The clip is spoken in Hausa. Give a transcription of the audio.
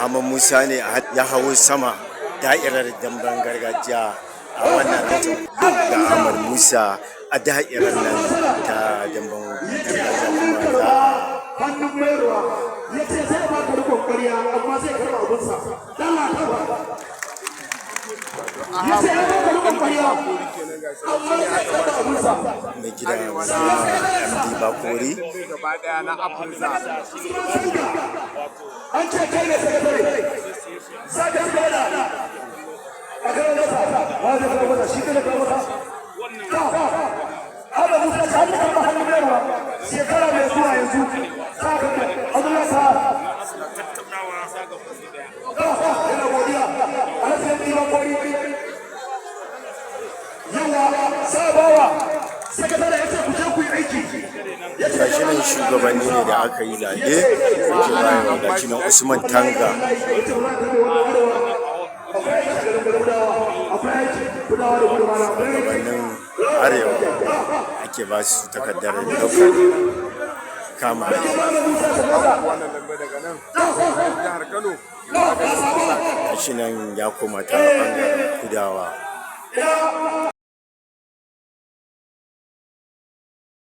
Ahmad Musa ne ya hawo sama da'irar damben gargajiya a wannan ga Ahmad Musa a da'irar nan ta damben gargajiya, kuma za a Hannun mayarwa ya ce zai baka rikon ƙwarya, amma zai karɓa abinsa. Dala kafa ya ce ya baka rikon ƙwarya, amma zai karɓa abinsa. Mai gida MD Bakori. Gaba daya na Afirka. An ce kai ne sakatare, za ka ci gaba da a kan masa wa zai karɓa masa, shi ne karɓa masa. Ahmad Musa ta hannu karɓa hannun mayarwa shekara mai zuwa, yanzu za ka Abdullahi sa yana godiya. Alhaji MD Bakori, yawa sabawa sakatare ya ce ku je ku yi aiki. Ya ce Gashi nan shugabanni ne da aka yi zaɓe ake bayarwa. Gashi nan Usman Tanga. Shugabannin Arewa ake ba su takardar ɗaukar kama aiki. Wannan dambe daga nan jihar Kano. Gashi nan ya koma ta ɓangaren Kudawa.